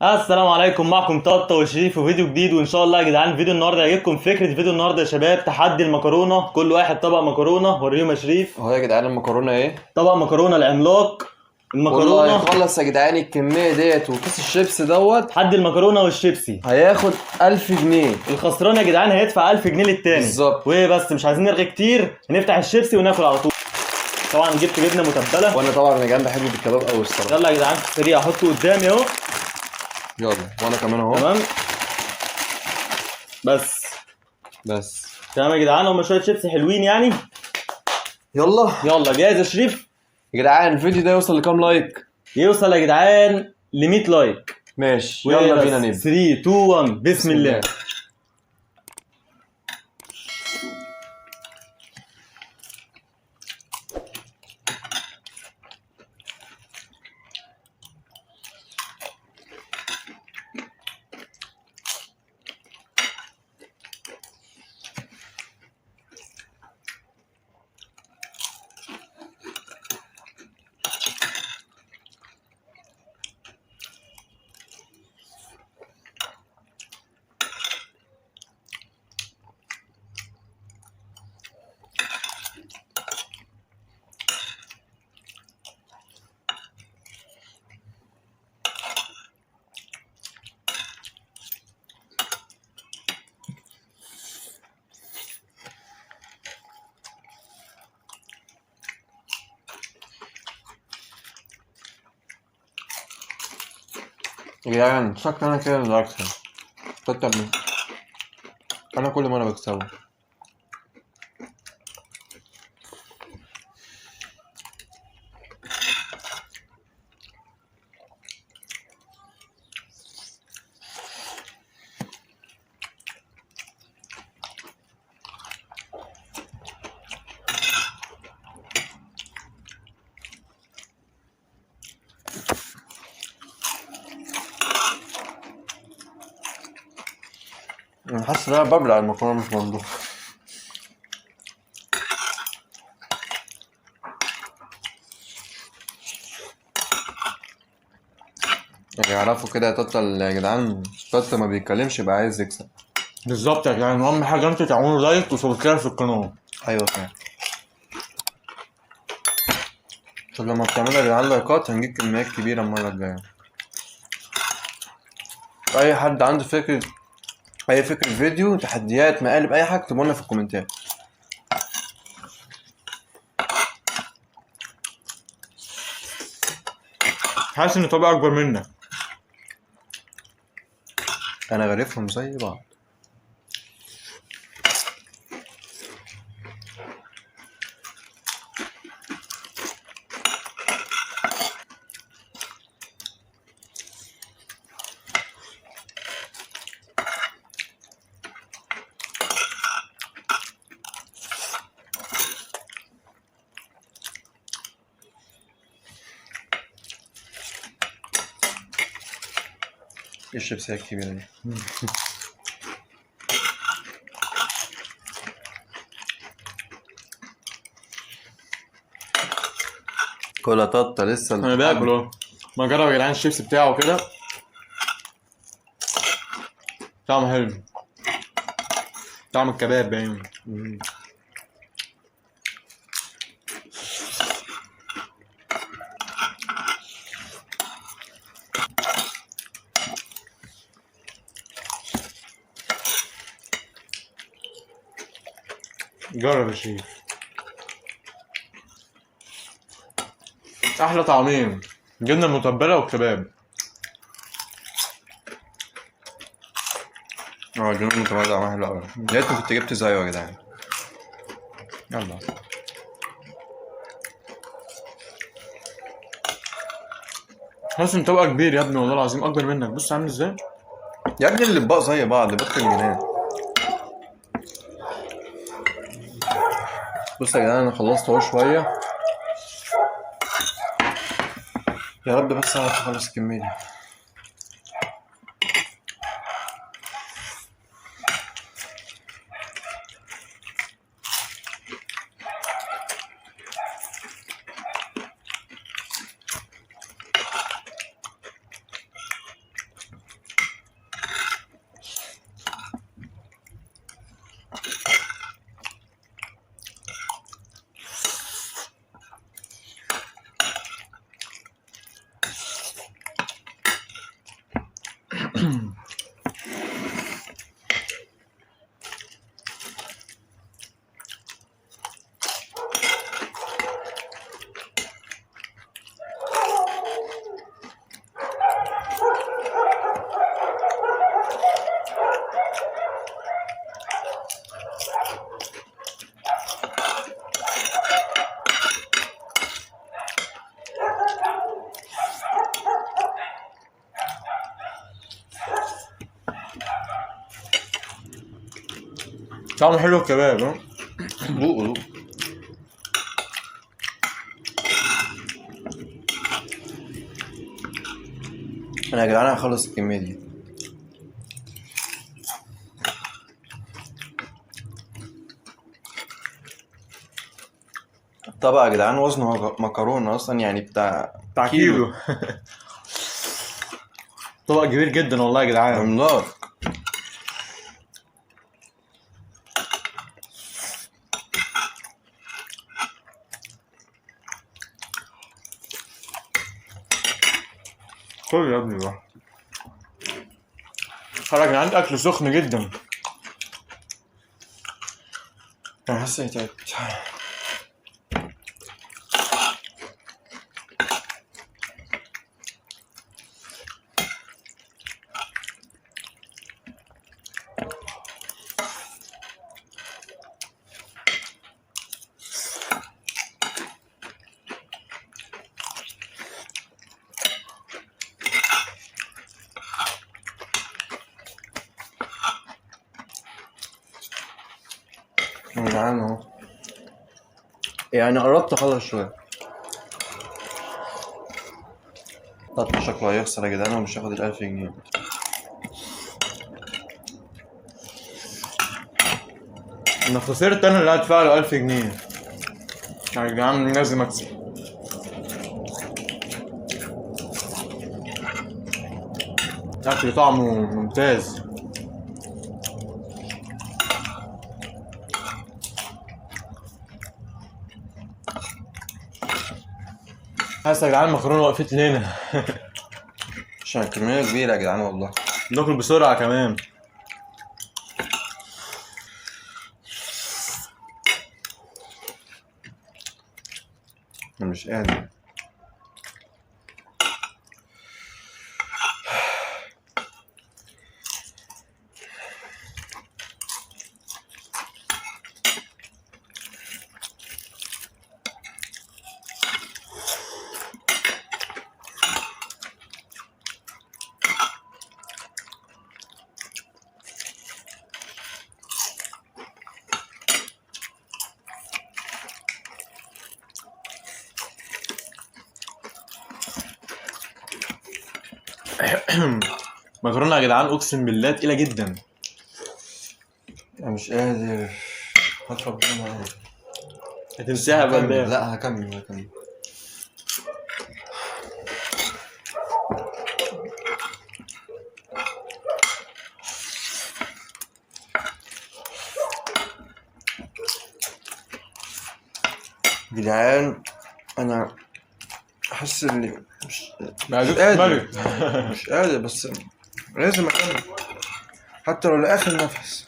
السلام عليكم، معكم طاطا وشريف في فيديو جديد. وان شاء الله يا جدعان فيديو النهارده هيعجبكم. فكرة فيديو النهارده يا شباب تحدي المكرونه، كل واحد طبق مكرونه. وريهم يا شريف اهو يا جدعان المكرونه ايه، طبق مكرونه العملاق. والله المكرونه يخلص يا جدعان الكمية ديت وكيس الشيبس دوت. تحدي المكرونه والشيبسي هياخد 1000 جنيه. الخسران يا جدعان هيدفع 1000 جنيه للتاني بالظبط. وبس، مش عايزين نرغي كتير، هنفتح الشيبسي وناكل على طول. طبعا جبت جبنه متبله، وانا طبعا يا جدعان بحب الكباب قوي الصراحة. يلا يا جدعان في السريع احطه قدامي اهو. يلا وانا كمان اهو. تمام بس بس تمام يا جدعان، هم شوية شيبسي حلوين يعني. يلا يلا جاهز يا شريف؟ يا جدعان الفيديو ده يوصل لكام like؟ يوصل يا جدعان ل 100 like. ماشي يلا بينا نبدا. 3 2 1 بسم الله. يا جدعان شكل انا كده اللي هكسب. كتر من انا كل مرة بكسبه. انا حاسس ان انا ببلع المكرونه مش ممدوح. يعني يعرفوا كده يا توتا يا جدعان، توتا ما بيتكلمش يبقى عايز يكسب. بالظبط يا جدعان، اهم حاجة انتوا تعملوا like و subscribe في القناة. ايوه فعلا. طب لما بتعملوا يا جدعان لايكات هنجيب كميات كبيرة المرة الجاية. اي حد عنده فكرة، اي فكرة فيديو، تحديات، مقالب، اي حاجة اكتبوا لنا في الكومنتات. حاسس ان طبق اكبر منك. انا غريفهم زي بعض. ايه الشيبسيه الكبيرة دي؟ كولا طاطا لسه. انا باكل اهو، ما جرب يا جدعان الشيبس بتاعه كده، طعمه حلو، طعم الكباب باين. جرب يا شريف، احلى طعمين، الجبنة المتبله والكباب. اه الجبنة المتبله طعمها حلو قوي، يا ريتني كنت جبت زيه يا جدعان. يلا حاسس ان طبقه كبير يا ابني، والله العظيم اكبر منك. بص عامل ازاي يا ابني، الاطباق زي بعض، بطل جنان. بص يا جدعان انا خلصت اهو شوية، يا رب بس اعرف اخلص الكمية دي. طعمه حلو الكباب. ها دوقوا دوقوا. انا يا جدعان هخلص الكمية دي. الطبق يا جدعان وزنه مكرونة اصلا، يعني بتاع كيلو. طبق كبير جدا والله يا جدعان، عملاق. كل يا ابني بقى. خرج من عند اكل سخن جدا. انا حاسس اني تعبت. انا جعان اهو، يعني قربت اخلص شوية. طب شكله هيخسر يا جدعان ومش هياخد ال1000 جنيه. انا خسرت، انا اللي هدفع له 1000 جنيه يا جدعان، لازم اكسب. اكل طعمه ممتاز. حاسس يا جدعان المكرونه وقفت لي هنا. عشان الكمية كبيرة يا جدعان والله. ناكل بسرعة كمان. انا مش قادر. مكرونه يا جدعان اقسم بالله تقيلة جدا. انا مش قادر. هطلب منها. هتنساها بقى. لا هكمل هكمل. جدعان انا احس اني مش قادر، مش قادر، بس لازم اكمل حتى لو لاخر نفس.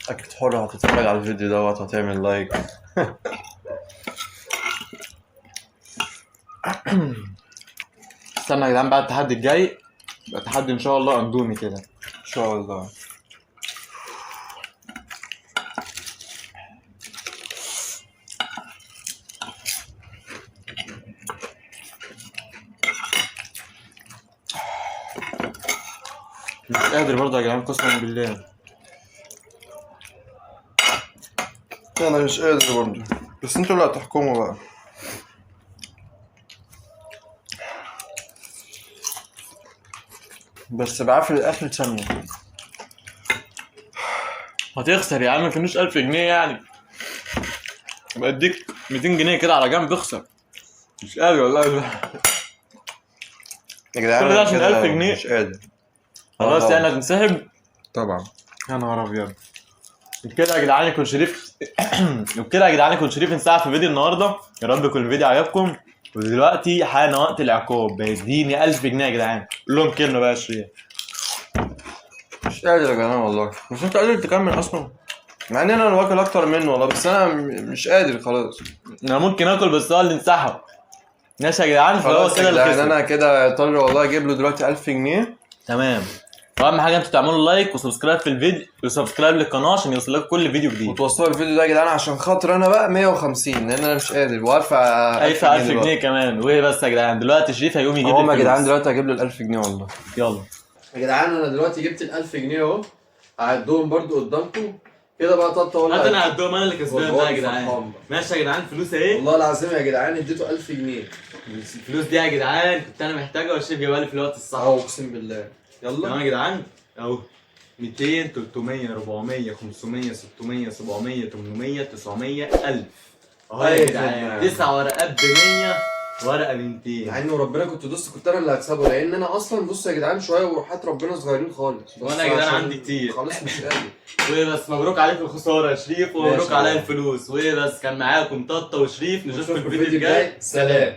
اكيد حرة هتتفرج على الفيديو دوت وهتعمل لايك. استنى يا جدعان بقى التحدي الجاي يبقى تحدي ان شاء الله اندومي كده ان شاء الله. مش قادر برضه يا جدعان قسما بالله. انا مش قادر برضه، بس انتوا اللي هتحكموا بقى. بس بعافية لآخر ثانية. هتخسر يا عم، ما كانوش 1000 جنيه يعني، يبقى اديك 200 جنيه كده على جنب. اخسر. مش قادر والله يا جدعان. كل ده عشان 1000 جنيه؟ مش قادر خلاص يعني هتنسحب طبعا. يا نهار ابيض. كده يا جدعان يكون شريف وبكده يا جدعان يكون شريف انسحب في فيديو النهارده. يا رب يكون الفيديو عجبكم. ودلوقتي حان وقت العقاب، بيديني 1000 جنيه يا جدعان. قول لهم كلمة بقى يا شريف. مش قادر يا جدعان والله، مش انت قادر تكمل اصلا، مع ان انا اللي واكل اكتر منه والله، بس انا مش قادر خلاص. انا ممكن اكل بس هو اللي انسحب. ماشي يا جدعان، فهو خلاص كده يا اللي جدعان خسر. انا كده اضطر والله اجيب له دلوقتي 1000 جنيه. تمام. واهم حاجة انتوا تعملوا like و subscribe في الفيديو و subscribe للقناة عشان يوصلكم كل فيديو جديد. وتوصلوا الفيديو ده يا جدعان عشان خاطر انا بقى 150، لان انا مش قادر وارفع هيدفع 1000 دلوقتي. جنيه كمان. وايه بس يا جدعان، دلوقتي شريف هيقوم يجيب اهو لي يا جدعان الفلوس. دلوقتي هجيب له ال 1000 جنيه والله. يلا يا جدعان انا دلوقتي جبت ال 1000 جنيه اهو، هعدهم برضو قدامكم كده بقى. طنطا ولا هات انا هدوم، انا اللي كسبان بقى يا جدعان. فرحان بقى. ماشي يا جدعان، فلوس اهي. والله العظيم يا جدعان اديته 1000 جنيه. الفلوس دي يا جدعان كنت انا محتاجها، والشريف جابها لي في الوقت الصح. اهو اقسم بالله. يلا تمام يا جدعان اهو 200 300 400 500 600 700 800 900 1000 اهو يا أيوة جدعان. يا 9 ورقات ب 100، ورقة ب 200. مع ان وربنا كنت دوست كنت انا اللي هكسبه، لان انا اصلا بص يا جدعان شوية وحات ربنا صغيرين خالص. بس وانا يا جدعان عشان عندي كتير. خلاص مش قادر. وبس مبروك عليك الخسارة يا شريف، ومبروك ماشي. عليا الفلوس. وبس كان معاكم طاطا وشريف، نشوفكم في الفيديو الجاي. سلام.